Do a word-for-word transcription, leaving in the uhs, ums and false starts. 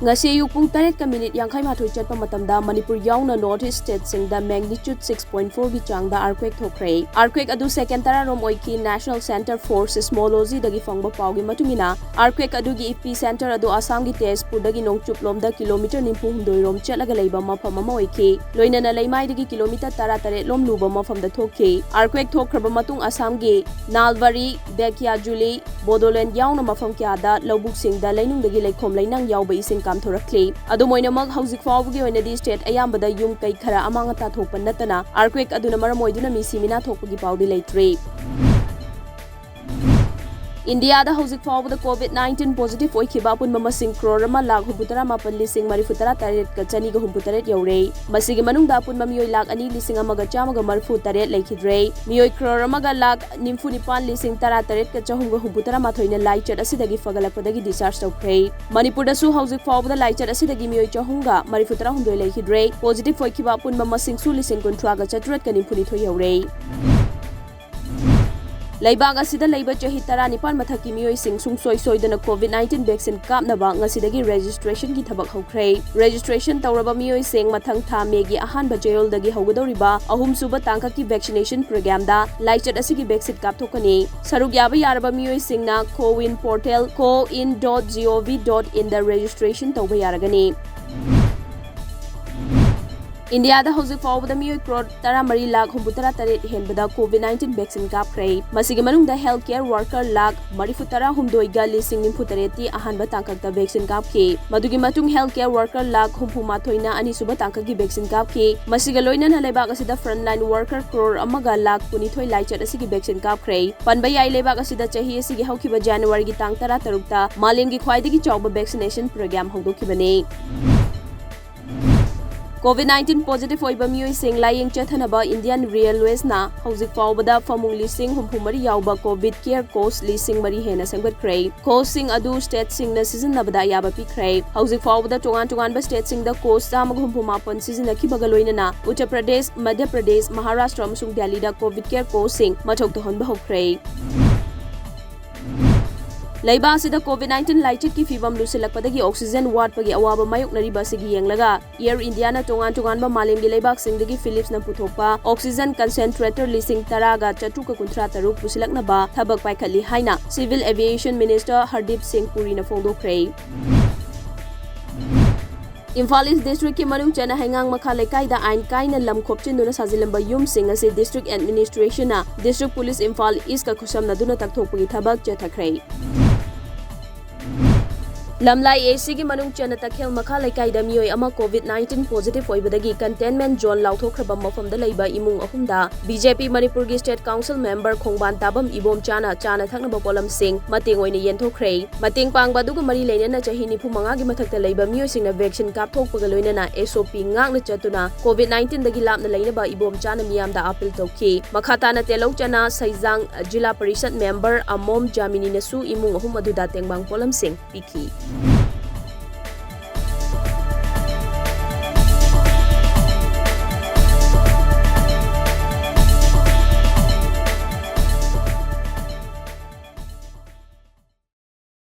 ꯉꯁꯤ ꯑꯌꯨꯛ ꯄꯨꯡ ꯇꯔꯦꯠꯀ ꯃꯤꯅꯤꯠ ꯌꯥꯡꯈꯩ ꯃꯥꯊꯣꯏ ꯆꯠꯄ ꯃꯇꯝꯗ ꯃꯅꯤꯄꯨꯔ ꯌꯥꯎꯅ North East state ꯁꯤꯡꯗ magnitude six point four ꯒꯤ ꯆꯥꯡꯗ earthquake ꯊꯣꯛꯈ꯭ꯔꯦ꯫ Earthquake ꯑꯗꯨ second ꯇꯔꯥꯔꯣꯝ ꯑꯣꯏꯈꯤ꯫ National Center for Seismology ꯗꯒꯤ ꯐꯪꯕ ꯄꯥꯎꯒꯤ ꯃꯇꯨꯡ ꯏꯟꯅ, earthquake ꯑꯗꯨꯒꯤ epicenter ꯑꯗꯨ ꯑꯁꯥꯝꯒꯤ ꯇꯦꯖꯄꯨꯔꯗꯒꯤ ꯅꯣꯡꯆꯨꯞꯂꯣꯝꯗ ꯀꯤꯂꯣꯃꯤꯇꯔ ꯅꯤꯐꯨ ꯍꯨꯝꯗꯣꯏ ꯔꯣꯝ ꯆꯠꯂꯒ ꯂꯩꯕ ꯃꯐꯝ ꯑꯃ ꯑꯣꯏꯈꯤ꯫ ꯂꯣꯏꯅꯅ ꯂꯩꯃꯥꯏꯗꯒꯤ ꯀꯤꯂꯣꯃꯤꯇꯔ ꯇꯔꯥꯇꯔꯦꯠ ꯂꯣꯝ ꯂꯨꯕ ꯃꯐꯝꯗ ꯊꯣꯛꯈꯤ꯫ Earthquake ꯊꯣꯛꯈ꯭ꯔꯕ ꯃꯇꯨꯡ ꯑꯁꯥꯝꯒꯤ ꯅꯥꯜꯕꯥꯔꯤ, ꯙꯦꯀꯤꯌꯥꯖꯨꯂꯤ, ꯕꯣꯗꯣꯂꯦꯟꯗ ꯌꯥꯎꯅ ꯃꯐꯝ ꯀꯌꯥꯗ ꯂꯧꯕꯨꯛꯁꯤꯡꯗ ꯂꯩꯅꯨꯡꯗꯒꯤ ꯂꯩꯈꯣꯝ ꯂꯩꯅꯥꯡ ꯌꯥꯎꯕ ꯏꯁꯤꯡ ꯀꯥꯝꯊꯣꯔꯛꯈꯤ꯫ ꯑꯗꯨꯝ ꯑꯣꯏꯅꯃꯛ, ꯍꯧꯖꯤꯛ ꯐꯥꯎꯕꯒꯤ ꯑꯣꯏꯅꯗꯤ state ꯑꯌꯥꯝꯕꯗ ꯌꯨꯝ ꯀꯩ ꯈꯔ ꯑꯃꯥꯡ ꯑꯇꯥ ꯊꯣꯛꯄ ꯅꯠꯇꯅ earthquake ꯑꯗꯨꯅ ꯃꯔꯝ ꯑꯣꯏꯗꯨꯅ ꯃꯤ ꯁꯤ ꯃꯤꯅꯥ ꯊꯣꯛꯄꯒꯤ ꯄꯥꯎꯗꯤ ꯂꯩꯇ꯭ꯔꯤ꯫ ꯏꯟꯗꯤꯌꯥꯗ ꯍꯧꯖꯤꯛ ꯐꯥꯎꯕꯗ COVID nineteen positive ꯑꯣꯏꯈꯤꯕ ꯑꯄꯨꯟꯕ ꯃꯁꯤꯡ ꯀ꯭ꯔꯣꯔ ꯑꯃ ꯂꯥꯈ ꯍꯨꯝꯐꯨꯇꯔꯥ ꯃꯥꯄꯟ ꯂꯤꯁꯤꯡ ꯃꯔꯤꯐꯨꯇꯔꯥ ꯇꯔꯦꯠꯀ ꯆꯅꯤꯒ ꯍꯨꯝꯐꯨꯇꯔꯦꯠ ꯌꯧꯔꯦ꯫ ꯃꯁꯤꯒꯤ ꯃꯅꯨꯡꯗ ꯑꯄꯨꯟꯕ ꯃꯤꯑꯣꯏ ꯂꯥꯈ ꯑꯅꯤ ꯂꯤꯁꯤꯡ ꯑꯃꯒ ꯆꯥꯝꯃꯒ ꯃꯔꯤꯐꯨꯇꯔꯦꯠ ꯂꯩꯈꯤꯗ꯭ꯔꯦ꯫ ꯃꯤꯑꯣꯏ ꯀ꯭ꯔꯣꯔ ꯑꯃꯒ ꯂꯥꯈ ꯅꯤꯐꯨ ꯅꯤꯄꯥꯟ ꯂꯤꯁꯤꯡ ꯇꯔꯥꯇꯔꯦꯠꯀ ꯆꯍꯨꯝꯒ ꯍꯨꯝꯐꯨꯇꯔꯥ ꯃꯥꯊꯣꯏꯅ ꯂꯥꯏꯆꯠ ꯑꯁꯤꯗꯒꯤ ꯐꯒꯠꯂꯛꯄꯗꯒꯤ discharge ꯇꯧꯈ꯭ꯔꯦ꯫ ꯃꯅꯤꯄꯨꯔꯗꯁꯨ ꯍꯧꯖꯤꯛ ꯐꯥꯎꯕꯗ ꯂꯥꯏꯆꯠ ꯑꯁꯤꯗꯒꯤ ꯃꯤꯑꯣꯏ ꯆꯍꯨꯝꯒ ꯃꯔꯤꯐꯨꯇꯔꯥ ꯍꯨꯝꯗꯣꯏ ꯂꯩꯈꯤꯗ꯭ꯔꯦ꯫ Positive ꯑꯣꯏꯈꯤꯕ ꯑꯄꯨꯟꯕ ꯃꯁꯤꯡꯁꯨ ꯂꯤꯁꯤꯡ ꯀꯨꯟꯊ꯭ꯔꯥꯒ ꯆꯥꯇ꯭ꯔꯦꯠꯀ ꯅꯤꯐꯨꯅꯤꯊꯣꯏ ꯌꯧꯔꯦ꯫ ꯂꯩꯕꯥꯛ ꯑꯁꯤꯗ ꯂꯩꯕ ꯆꯍꯤ ꯇꯔꯥꯅꯤꯄꯥꯟ ꯃꯊꯛꯀꯤ ꯃꯤꯑꯣꯏꯁꯤꯡ ꯁꯨꯡꯁꯣꯏ ꯁꯣꯏꯗꯅ COVID nineteen vaccine ꯀꯥꯞꯅꯕ ꯉꯁꯤꯗꯒꯤ registration ꯒꯤ ꯊꯕꯛ ꯍꯧꯈ꯭ꯔꯦ꯫ Registration ꯇꯧꯔꯕ ꯃꯤꯑꯣꯏꯁꯤꯡ ꯃꯊꯪ ꯊꯥ ꯃꯦꯒꯤ ꯑꯍꯥꯟꯕ ꯆꯌꯣꯜꯗꯒꯤ ꯍꯧꯒꯗꯧꯔꯤꯕ ꯑꯍꯨꯝꯁꯨꯕ ꯇꯥꯡꯀꯛꯀꯤ vaccination program ꯗ ꯂꯥꯏꯆꯠ ꯑꯁꯤꯒꯤ vaccine ꯀꯥꯞꯊꯣꯛꯀꯅꯤ꯫ ꯁꯔꯨꯛ ꯌꯥꯕ ꯌꯥꯔꯕ ꯃꯤꯑꯣꯏꯁꯤꯡꯅ CoWIN portal, cowin dot gov dot in the registration ꯇꯧꯕ ꯌꯥꯔꯒꯅꯤ꯫ ꯏꯟꯗꯤꯌꯥꯗ ꯍꯧꯖꯤꯛ ꯐꯥꯎꯕꯗ ꯃꯤꯑꯣꯏ ꯀ꯭ꯔꯣꯔ ꯇꯔꯥꯃꯔꯤ ꯂꯥꯈ ꯍꯨꯝꯐꯨꯇꯔꯥ ꯇꯔꯦꯠ ꯍꯦꯟꯕꯗ COVID nineteen vaccine ꯀꯥꯞꯈ꯭ꯔꯦ꯫ ꯃꯁꯤꯒꯤ ꯃꯅꯨꯡꯗ health care worker ꯂꯥꯈ ꯃꯔꯤꯐꯨꯇꯔꯥ ꯍꯨꯝꯗꯣꯏꯒ ꯂꯤꯁꯤꯡ ꯅꯤꯐꯨꯇꯔꯦꯠꯇꯤ ꯑꯍꯥꯟꯕ ꯇꯥꯡꯀꯛꯇ vaccine ꯀꯥꯞꯈꯤ꯫ ꯃꯗꯨꯒꯤ ꯃꯇꯨꯡ health care worker ꯂꯥꯈ ꯍꯨꯝꯐꯨ ꯃꯥꯊꯣꯏꯅ ꯑꯅꯤꯁꯨꯕ ꯇꯥꯡꯀꯛꯀꯤ vaccine ꯀꯥꯞꯈꯤ꯫ ꯃꯁꯤꯒ ꯂꯣꯏꯅꯅ ꯂꯩꯕꯥꯛ ꯑꯁꯤꯗ frontline worker ꯀ꯭ꯔꯣꯔ ꯑꯃꯒ ꯂꯥꯈ ꯀꯨꯟꯅꯤꯊꯣꯏ ꯂꯥꯏꯆꯠ ꯑꯁꯤꯒꯤ vaccine ꯀꯥꯞꯈ꯭ꯔꯦ꯫ ꯄꯟꯕ ꯌꯥꯏ, ꯂꯩꯕꯥꯛ ꯑꯁꯤꯗ ꯆꯍꯤ ꯑꯁꯤꯒꯤ ꯍꯧꯈꯤꯕ ꯖꯅꯋꯥꯔꯤꯒꯤ ꯇꯥꯡ ꯇꯔꯥꯇꯔꯨꯛꯇ ꯃꯥꯂꯦꯝꯒꯤ ꯈ꯭ꯋꯥꯏꯗꯒꯤ ꯆꯥꯎꯕ vaccination program ꯍꯧꯗꯣꯛꯈꯤꯕꯅꯤ꯫ COVID nineteen positive ꯑꯣꯏꯕ ꯃꯤꯑꯣꯏꯁꯤꯡ ꯂꯥꯌꯦꯡ ꯆꯠꯊꯅꯕ Indian Railways ꯅ ꯍꯧꯖꯤꯛ ꯐꯥꯎꯕꯗ ꯐꯃꯨꯡ ꯂꯤꯁꯤꯡ ꯍꯨꯝꯐꯨ ꯃꯔꯤ ꯌꯥꯎꯕ COVID care coach ꯂꯤꯁꯤꯡ ꯃꯔꯤ ꯍꯦꯟꯅ ꯁꯦꯝꯒꯠꯈ꯭ꯔꯦ꯫ Coach ꯁꯤꯡ ꯑꯗꯨ state ꯁꯤꯡꯅ ꯁꯤꯖꯤꯟꯅꯕꯗ ꯑꯌꯥꯕ ꯄꯤꯈ꯭ꯔꯦ꯫ ꯍꯧꯖꯤꯛ ꯐꯥꯎꯕꯗ ꯇꯣꯉꯥꯟ ꯇꯣꯉꯥꯟꯕ state ꯁꯤꯡꯗ coach ꯆꯥꯝꯃꯒ ꯍꯨꯝꯐꯨ ꯃꯥꯄꯟ ꯁꯤꯖꯤꯟꯅꯈꯤꯕꯒ ꯂꯣꯏꯅꯅ ꯎꯠꯇꯔ ꯄ꯭ꯔꯗꯦꯁ, ꯃꯙ꯭ꯌ ꯄ꯭ꯔꯗꯦꯁ, ꯃꯍꯥꯔꯥꯁꯇ꯭ꯔ ꯑꯃꯁꯨꯡ ꯗꯦꯜꯂꯤꯗ COVID care coach ꯁꯤꯡ ꯃꯊꯧ ꯇꯧꯍꯟꯕ ꯍꯧꯈ꯭ꯔꯦ꯫ ꯂꯩꯕꯥꯛ ꯑꯁꯤꯗ COVID nineteen ꯂꯥꯏꯆꯠꯀꯤ ꯐꯤꯚꯝ ꯂꯨꯁꯤꯜꯂꯛꯄꯗꯒꯤ oxygen ꯋꯥꯠꯄꯒꯤ ꯑꯋꯥꯕ ꯃꯥꯌꯣꯛꯅꯔꯤꯕ ꯑꯁꯤꯒꯤ ꯌꯦꯡꯂꯒ, Air Indiaꯅ ꯇꯣꯉꯥꯟ ꯇꯣꯉꯥꯟꯕ ꯃꯥꯂꯦꯝꯒꯤ ꯂꯩꯕꯥꯛꯁꯤꯡꯗꯒꯤ Philipsꯅ ꯄꯨꯊꯣꯛꯄ oxygen concentrator ꯂꯤꯁꯤꯡ ꯇꯔꯥꯒ ꯆꯥꯇ꯭ꯔꯨꯛꯀ ꯀꯨꯟꯊ꯭ꯔꯥ ꯇꯔꯨꯛ ꯄꯨꯁꯤꯜꯂꯛꯅꯕ ꯊꯕꯛ ꯄꯥꯏꯈꯠꯂꯤ ꯍꯥꯏꯅ Civil Aviation Minister ꯍꯔꯗꯤꯞ ꯁꯤꯡ ꯄꯨꯔꯤꯅ ꯐꯣꯡꯗꯣꯛꯈ꯭ꯔꯦ꯫ ꯏꯝꯐꯥꯜ East Districtꯀꯤ ꯃꯅꯨꯡ ꯆꯟꯅ ꯍꯩꯉꯥꯡ ꯃꯈꯥ ꯂꯩꯀꯥꯏꯗ ꯑꯥꯏꯟ ꯀꯥꯏꯅ ꯂꯝ ꯈꯣꯞꯆꯤꯟꯗꯨꯅ ꯁꯥꯖꯤꯜꯂꯝꯕ ꯌꯨꯝꯁꯤꯡ ꯑꯁꯤ District Administrationꯅ District Police ꯏꯝꯐꯥꯜ Eastꯀ ꯈꯨꯠꯁꯝꯅꯗꯨꯅ ꯇꯛꯊꯣꯛꯄꯒꯤ ꯊꯕꯛ ꯆꯠꯊꯈ꯭ꯔꯦ꯫ ꯂꯝꯂꯥꯏ ACꯒꯤ ꯃꯅꯨꯡ ꯆꯟꯅ ꯇꯈꯦꯜ ꯃꯈꯥ ꯂꯩꯀꯥꯏꯗ ꯃꯤꯑꯣꯏ ꯑꯃ COVID nineteen positive ꯑꯣꯏꯕꯗꯒꯤ containment zone ꯂꯥꯎꯊꯣꯛꯈ꯭ꯔꯕ ꯃꯐꯝꯗ ꯂꯩꯕ ꯏꯃꯨꯡ ꯑꯍꯨꯝꯗ BJP ꯃꯅꯤꯄꯨꯔꯒꯤ State Council member ꯈꯣꯡꯕꯥꯟ ꯇꯥꯕꯝ ꯏꯕꯣꯝꯆꯥꯅ ꯆꯥꯅ ꯊꯛꯅꯕ ꯄꯣꯠꯂꯝꯁꯤꯡ ꯃꯇꯦꯡ ꯑꯣꯏꯅ ꯌꯦꯟꯊꯣꯛꯈ꯭ꯔꯦ꯫ ꯃꯇꯦꯡ ꯄꯥꯡꯕ ꯑꯗꯨꯒ ꯃꯔꯤ ꯂꯩꯅꯅ ꯆꯍꯤ ꯅꯤꯐꯨ ꯃꯉꯥꯒꯤ ꯃꯊꯛꯇ ꯂꯩꯕ ꯃꯤꯑꯣꯏꯁꯤꯡꯅ vaccine ꯀꯥꯞꯊꯣꯛꯄꯒ ꯂꯣꯏꯅꯅ SOP ꯉꯥꯛꯅ ꯆꯠꯇꯨꯅ COVID nineteenꯗꯒꯤ ꯂꯥꯞꯅ ꯂꯩꯅꯕ ꯏꯕꯣꯝꯆꯥꯅ ꯃꯤꯌꯥꯝꯗ appeal ꯇꯧꯈꯤ꯫ ꯃꯈꯥ ꯇꯥꯅ ꯇꯦꯂꯧ ꯆꯅꯥ ꯁꯩꯖꯥꯡ ꯖꯤꯂꯥ ꯄꯔꯤꯁꯠ member ꯑꯃꯣꯝ ꯖꯥꯃꯤꯅꯤꯅꯁꯨ ꯏꯃꯨꯡ ꯑꯍꯨꯝ ꯑꯗꯨꯗ ꯇꯦꯡꯕꯥꯡ ꯄꯣꯠꯂꯝꯁꯤꯡ ꯄꯤꯈꯤ꯫